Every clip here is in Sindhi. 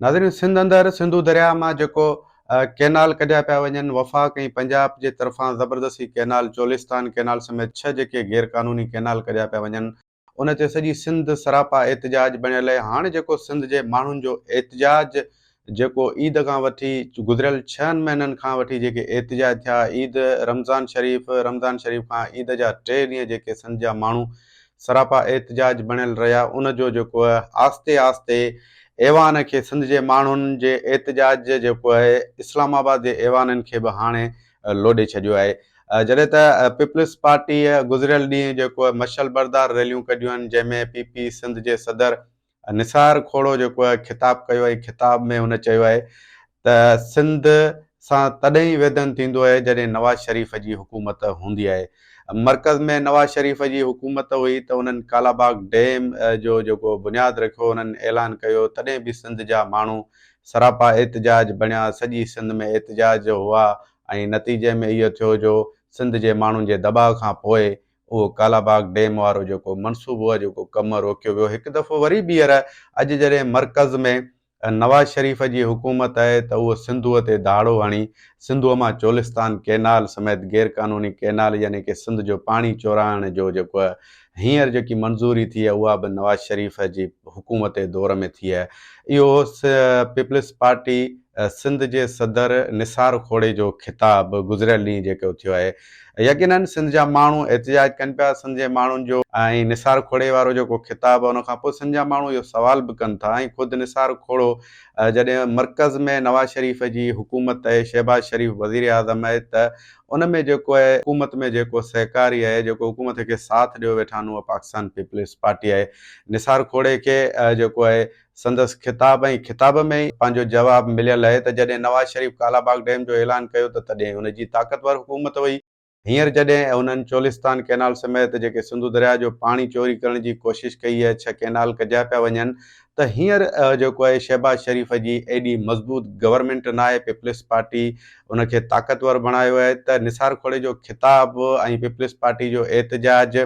ناظرين سنڌ اندر سنڌو درياء مان جيڪو ڪينال ڪڍيا پيا وڃن وفاق ۽ پنجاب جي طرفان زبردستي ڪينال چولستان ڪينال سميت ڇهه جيڪي غير قانوني ڪينال ڪڍيا پيا وڃن ان تي سڄي سنڌ سراپا احتجاج بڻيل آهي هاڻ جيڪو سنڌ جي ماڻهن جو احتجاج جيڪو عيد کان وٺي گذريل ڇهن مهينن کان وٺي جيڪي احتجاج ٿيا عيد رمضان شريف رمضان شريف کان عيد جا ٽي ڏينهن جيڪي سنڌ جا ماڻهو سراپا احتجاج بڻيل رهيا ان جو جيڪو آهستي آهستي ايوان کي سنڌ جي ماڻهن جي احتجاج جيڪو آهي اسلام آباد جي ايوانن کي به هاڻي لوڏي ڇڏيو آهي جڏهن ته پيپلز پارٽي گذريل ڏينهن جيڪو مشعل بردار ريليون ڪڍيون آهن جنهن ۾ پي پي سنڌ جي صدر نثار کوڙو جيڪو آهي خطاب ڪيو آهي خطاب ۾ هن چيو آهي ته سنڌ سان تڏهن ئي ويڌن ٿيندو آهي جڏهن نواز شريف جي حڪومت هوندي آهي. مرڪز ۾ نواز شريف جي حڪومت هئي ته انهن ڪالاباغ ڊيم جو جيڪو بنياد رکيو انهن اعلان ڪيو تڏهن به سنڌ جا ماڻهو سراپا احتجاج بڻيا سڄي سنڌ ۾ احتجاج هئا ۽ نتيجي ۾ اهو ٿيو جو سنڌ جي ماڻهن جي دٻاء کان پوء اهو ڪالاباغ ڊيم وارو جيڪو منصوبو آهي جيڪو ڪم روڪيو ويو هڪ دفعو وري ٻيهر اڄ جڏهن مرڪز ۾ نواز شريف جي حڪومت آهي ته اهو سنڌوء تي ڌاڙو هڻي سنڌوء مان چولستان ڪينال سميت غير قانوني ڪينال يعني ڪي سنڌ جو پاڻي چورائڻ جو جيڪو هينئر جيڪي منظوري ٿي آهي اها به نواز شريف جي حڪومتي دور ۾ ٿي آهي اهو پيپلز پارٽي سنڌ جي صدر نثار کوڙي جو خطاب گذريل ڏينهن جيڪو ٿيو آهي يقينن سنڌ جا ماڻهو احتجاج ڪن پيا سنڌ جي ماڻهن جو ۽ نثار کوڙي وارو جيڪو خطاب آهي ان کان پوء سنڌ جا ماڻهو اهو سوال به ڪن ٿا ۽ خود نثار کوڙو جڏهن مرڪز ۾ نواز شريف جي حڪومت آهي شهباز شريف وزير اعظم آهي ته ان ۾ جيڪو آهي حڪومت ۾ جيڪو سهڪاري آهي جيڪو حڪومت کي ساٿ ڏيو ويٺا آهن اها پاڪستان پيپلز پارٽي آهي نثار کوڙي کي جيڪو آهي سندس خطاب ۽ خطاب ۾ ئي پنهنجو جواب مليل آهي ته جڏهن نواز شريف ڪالاباغ ڊيم جو اعلان ڪيو ته تڏهن هن جي طاقتور حڪومت هئي، هينئر جڏهن هنن چولستان ڪئنال سميت جيڪي سنڌو درياء جو پاڻي چوري ڪرڻ جي ڪوشش ڪئي آهي، ڇهه ڪئنال ڪڍيا پيا وڃن ته هينئر جيڪو آهي شهباز شريف جي ايڏي مضبوط گورنمينٽ ناهي، پيپلز پارٽي ان کي طاقتور بڻايو آهي ته نثار کوڙي جو خطاب ۽ پيپلز پارٽي جو احتجاج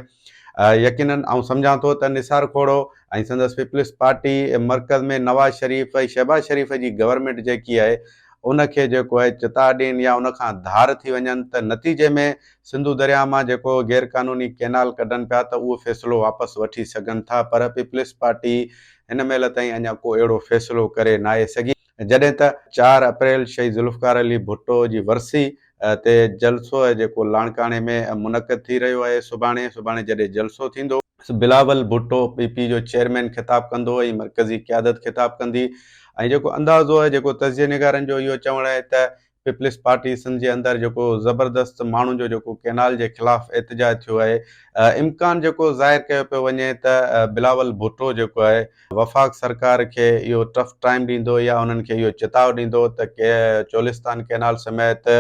يقينن آئون سمجهان ٿو ته نثار کوڙو ۽ سندس پيپلز پارٽي مرڪز ۾ نواز شريف ۽ شهباز شريف جي گورنمينٽ جيڪي آهي ان کي جيڪو آهي چتاء ڏين يا ان کان ڌار ٿي وڃن ته نتيجي ۾ سنڌو درياء مان جيڪو غير قانوني ڪينال ڪڍن پيا ته اهو فيصلو واپس وٺي سگهن ٿا پر پيپلز پارٽي هن مهل تائين اڃا ڪو اهڙو فيصلو ڪري ناهي سگهي. جڏهن ته چار اپريل شهيد ذوالفقار علي ڀٽو جي ورسي تي جلسو جيڪو لاڙڪاڻي ۾ منعقد ٿي رهيو آهي سڀاڻي سڀاڻي جڏهن جلسو ٿيندو. بلاول ڀٽو پي پي جو چيئرمين خطاب ڪندو ۽ مرڪزي قيادت خطاب ڪندي ۽ جيڪو اندازو آهي جيڪو تجزيي نگارن جو اهو چوڻ آهي ته پيپلز پارٽي سنڌ جي اندر جيڪو زبردست ماڻهن جو جيڪو ڪينال جي خلاف احتجاج ٿيو آهي امڪان جيڪو ظاهر ڪيو پيو وڃي ته بلاول ڀٽو جيڪو آهي وفاق سرڪار کي اهو ٽف ٽائيم ڏيندو يا انهن کي اهو چتاء ڏيندو ته چولستان ڪينال سميت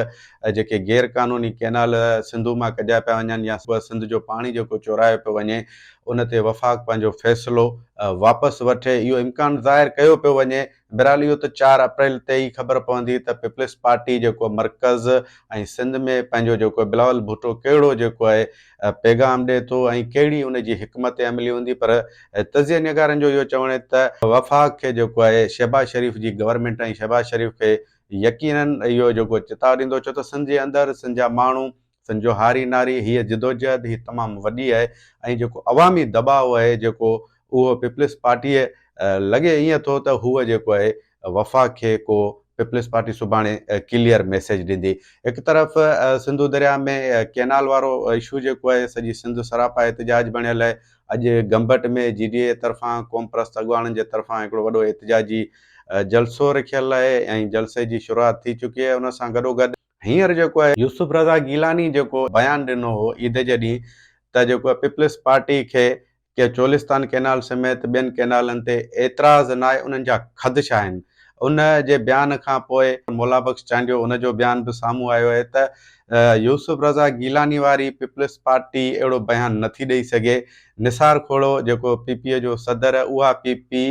جيڪي غير قانوني ڪينال سنڌو مان ڪڍيا پيا وڃن يا سنڌ جو پاڻي جيڪو چورايو پيو وڃي ان تي وفاق پنهنجو فيصلو واپس وٺي اهو امڪان ظاهر ڪيو پيو وڃي بھرحال اھو ته چار اپريل تي ئي خبر پوندي ته پيپلز پارٽي جيڪو مرڪز ۽ سنڌ ۾ پنھنجو جيڪو بلاول ڀٽو ڪهڙو جيڪو آھي پيغام ڏئي ٿو ۽ ڪهڙي ان جي حڪمت عملي ھوندي پر تجزيه نگارن جو اھو چوڻ آھي ته وفاق کي جيڪو آھي شھباز شريف جي گورنمينٽ ۽ شھباز شريف کي يقينن اھو جيڪو چتاء ڏيندو ڇو ته سنڌ جي اندر سنڌ جا ماڻھو سنڌ جو هاري ناري هيء جدوجهد هي تمام وڏي آهي ۽ جيڪو عوامي دٻاء آهي جيڪو اهو پيپلز پارٽيء لڳي ائين ٿو ته هوء جيڪو آهي وفاق کي ڪو پيپلز پارٽي سڀاڻي ڪليئر ميسيج ڏيندي. هڪ طرف سنڌو درياء ۾ ڪينال وارو اشو جيڪو آهي سڄي سنڌ سراپا احتجاج بڻيل آهي اڄ گمبٽ ۾ جي ڊي اي طرفان قومپرست اڳواڻن جي طرفان هڪڙو وڏو احتجاجي جلسو رکيل آهي ۽ جلسي جي شروعات ٿي چڪي آهي ان سان گڏوگڏ هينئر جيڪو آهي يوسف رضا گيلاني جيڪو بيان ڏنو هو عيد جي ڏينهن ته جيڪو آهي پيپلز پارٽي کي ڪي چولستان ڪينال سميت ٻين ڪينالن تي اعتراض ناهي انهن جا خدشا آهن ان جي بيان کان پوء مولا بخش چانڊيو ان جو بيان به سامهون آيو آهي ته يوسف رضا گيلاني واري پيپلز پارٽي اهڙو بيان نٿي ڏئي سگهي نثار کوڙو جيڪو پي پي جو صدر اها پي پي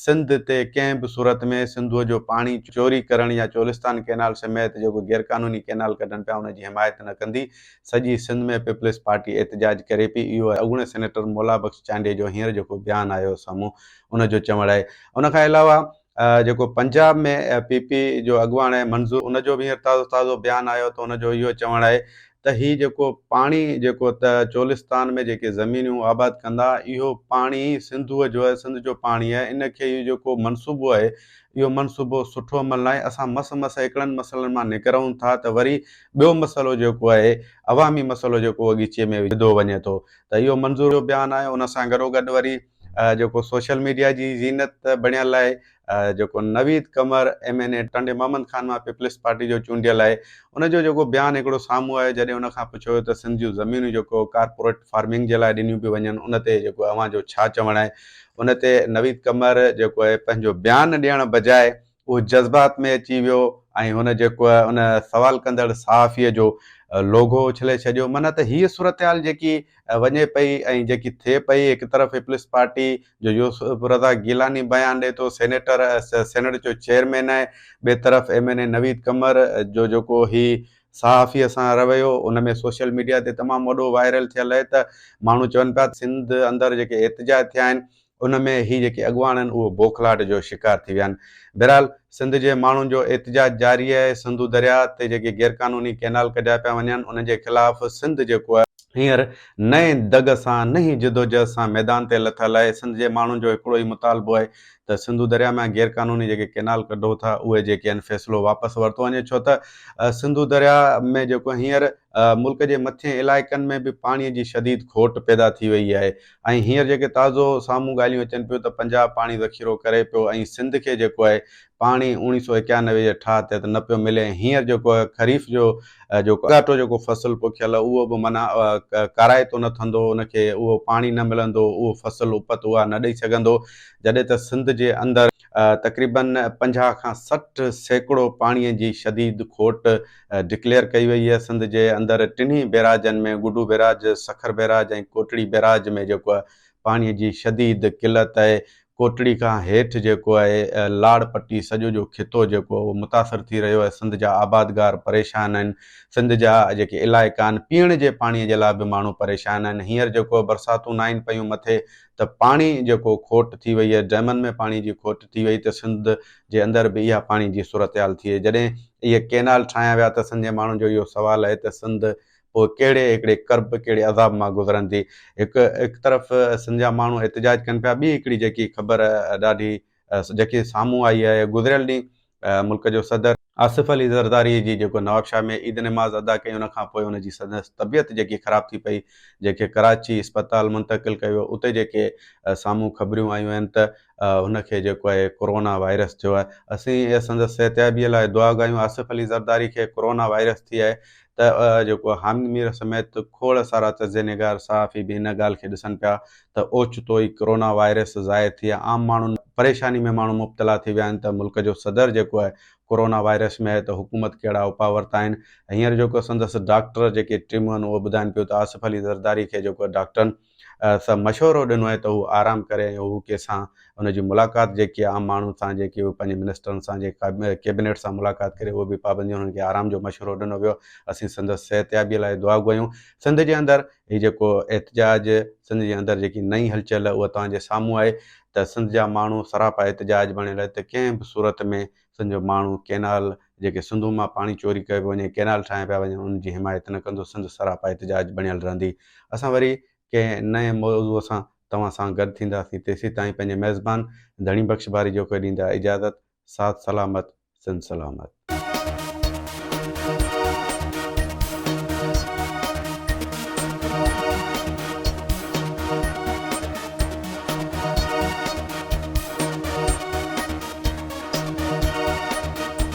سنڌ تي ڪنهن به صورت ۾ سنڌوء جو پاڻي چوري ڪرڻ يا چولستان ڪئنال سميت جيڪو غيرقانوني ڪئنال ڪڍن پيا ان جي حمايت نه ڪندي، سڄي سنڌ ۾ پيپلز پارٽي احتجاج ڪري پئي، اهو اڳوڻي سينيٽر مولا بخش چانڊيي جو هينئر جيڪو بيان آيو سامهون ان جو چوڻ آهي. ان کان علاوه جيڪو پنجاب ۾ پي پي جو اڳواڻ آهي منظور ان جو به هينئر تازو تازو بيان آيو ته ان جو اهو چوڻ آهي ته هي جيڪو پاڻي جيڪو ته چولستان ۾ جيڪي زمينون آباد ڪندا اهو پاڻي سنڌوء جو آهي سنڌ جو پاڻي آهي ان کي اهو جيڪو منصوبو آهي اهو منصوبو سٺو عمل ناهي اسان مس مس هڪڙن مسئلن مان نڪرون ٿا ته وري ٻيو مسئلو جيڪو آهي عوامي مسئلو جيڪو اڳيچي ۾ وڌو وڃي ٿو ته اهو منظور جو بيان آهي ان سان گڏوگڏ وري جيڪو سوشل ميڊيا جي زينت بڻيل آهي جيڪو Naveed Qamar M N A Tando Muhammad Khan مان پيپلز پارٽي جو چونڊيل آهي ان جو جيڪو بيان هڪڙو سامهون آيو جڏهن ان کان پڇيو ويو ته سنڌ جون زمينون جيڪو ڪارپوريٽ فارمنگ جي لاء ڏنيون پيون وڃن ان تي جيڪو اوهان جو ڇا چوڻ آهي ان تي نويد قمر جيڪو آهي پنهنجو بيان ڏيڻ بجاء اهو جذبات ۾ اچي ويو ۽ هن جيڪو آهي ان سوال ڪندڙ صحافيء جو لوگو اڇلي ڇڏيو. معنيٰ ته هيء صورتحال جيڪي وڃي پئي ۽ جيڪي ٿئي پئي، هڪ طرف پيپلز پارٽي جو يوسف رضا گيلاني بيان ڏئي ٿو، سينيٽر سينيٽ جو چيئرمين آهي، ٻئي طرف M N A Naveed Qamar جو جيڪو هي صحافيء سان رويو ان ۾ سوشل ميڊيا تي تمام وڏو وائرل ٿيل آهي ته ماڻهو چون پيا ته سنڌ اندر جيڪي احتجاج ٿيا آهن ان ۾ هي جيڪي اڳواڻ آهن اهو بوکلاهٽ جو شڪار ٿي ويا آهن. بهرحال سنڌ جي ماڻهن جو احتجاج جاري آهي، سنڌو درياء تي جيڪي غيرقانوني ڪئنال ڪڍيا پيا وڃن انهن جي خلاف سنڌ جيڪو آهي هينئر نئين دڳ سان نئين جدوجهد سان ميدان تي لٿل آهي، سنڌ جي ماڻهن جو هڪڙو ئي مطالبو آهي ته سنڌو درياء مان غيرقانوني جيڪي ڪئنال ڪڍو ٿا اهي جيڪي آهن فيصلو واپس ورتو وڃي ڇو ته سنڌو درياء ۾ جيڪو هينئر ملڪ جي مٿين علائقن ۾ به پاڻي جي شديد کوٽ پيدا ٿي وئي آهي ۽ هينئر جيڪي تازو سامهون ڳالهيون اچن پيون ته پنجاب پاڻي ذخيرو ڪري پيو ۽ سنڌ کي جيڪو آهي پاڻي اوڻيهه سو ايڪيانوي جي ٺاهه تحت نه پيو ملي ۽ هينئر جيڪو آهي خريف جو جيڪو اڳاٽو جيڪو فصل پوکيل آهي اهو به معنيٰ ڪارائتو نه ٿندو ان کي اهو پاڻي نه ملندو اهو فصل اپت اها نه ڏئي سگهندو جڏهن ته سنڌ جي اندر تقريبن 50 کان 60% پاڻي جي شديد کوٽ ڊڪليئر ڪئي وئي آهي سنڌ جي اندر ٽنهي بئراجن ۾ Guddu barrage, Sukkur barrage ۽ Kotri barrage ۾ جيڪو آهي پاڻي جي شديد قلت آهي ڪوٽڙي کان هيٺ جيڪو آهي لاڙ پٽي سڄو جو خطو جيڪو اهو متاثر ٿي رهيو آهي سنڌ جا آبادگار پريشان آهن سنڌ جا جيڪي علائقا آهن پيئڻ جي پاڻي جي لاء به ماڻهو پريشان آهن هينئر جيڪو برساتون ناهن پيون مٿي ته پاڻي جيڪو کوٽ ٿي وئي آهي ڊيمن ۾ پاڻي جي کوٽ ٿي وئي ته سنڌ جي اندر به اها پاڻي جي صورتحال ٿئي جڏهن اهي ڪينال ٺاهيا ويا ته سنڌ جي ماڻهن جو اهو سوال آهي ته سنڌ پوء ڪهڙي هڪڙي ڪرب ڪهڙي عذاب مان گذرندي هڪ هڪ طرف سنڌ جا ماڻهو احتجاج ڪن پيا ٻي هڪڙي جيڪي خبر ڏاڍي جيڪي سامهون آئي آهي گذريل ڏينهن ملڪ جو صدر آصف علي زرداري جي جيڪو نوابشاهه ۾ عيد نماز ادا ڪئي ان کان پوء ان جي سندس طبيعت جيڪي خراب ٿي پئي جنهن کي ڪراچي اسپتال منتقل ڪيو ويو اتي جيڪي سامهون خبريون آيون آهن ته هن کي جيڪو آهي ڪورونا وائرس ٿيو آهي اسين سندس صحتيابي لاء دعا گهايون آصف علي زرداري کي ڪورونا وائرس ٿي آهي ته جيڪو حامد مير سميت کوڙ سارا تجزيه نگار صحافي به ان ڳالهه کي ڏسن پيا ته اوچتو ئي ڪرونا وائرس ظاهر ٿي عام ماڻهن پريشاني ۾ ماڻهو مبتلا ٿي ويا آهن ته ملڪ جو صدر جيڪو آهي ڪرونا وائرس ۾ آهي ته حڪومت ڪهڙا اپاء ورتا آهن هينئر جيڪو سندس ڊاڪٽر جيڪي ٽيمون آهن اهو ٻڌائن پيو ته آصف علي زرداري کي جيڪو ڊاڪٽرن سان مشورو ڏنو آهي ته هو آرام ڪري ۽ هو ڪنهن سان ان جي ملاقات جيڪي عام ماڻهن سان جيڪي هو پنهنجي منسٽرن سان جيڪي ڪيبنيٽ سان ملاقات ڪري اهو به پابندي انهن کي آرام جو مشورو ڏنو ويو اسين سندس صحتيابي لاء دعا گهريون سنڌ جي اندر هي جيڪو احتجاج سنڌ جي اندر جيڪي نئين هلچل اها توهان جي سامهون آهي ته سنڌ جا ماڻهو سراپا احتجاج بڻيل آهي ته ڪنهن به صورت ۾ سنڌ جو ماڻهو ڪينال جيڪي سنڌو مان پاڻي چوري ڪيو پيو وڃي ڪينال ٺاهيا پيا وڃن انهن جي حمايت نه ڪندو سنڌ سراپا احتجاج بڻيل رهندي اسان وري ڪنهن نئين موضوع سان توهان سان گڏ ٿينداسين تيسيتائين پنهنجي ميزبان ڌڻي بخش باريجو کي ڏيندا اجازت ساٿ سلامت سنڌ سلامت.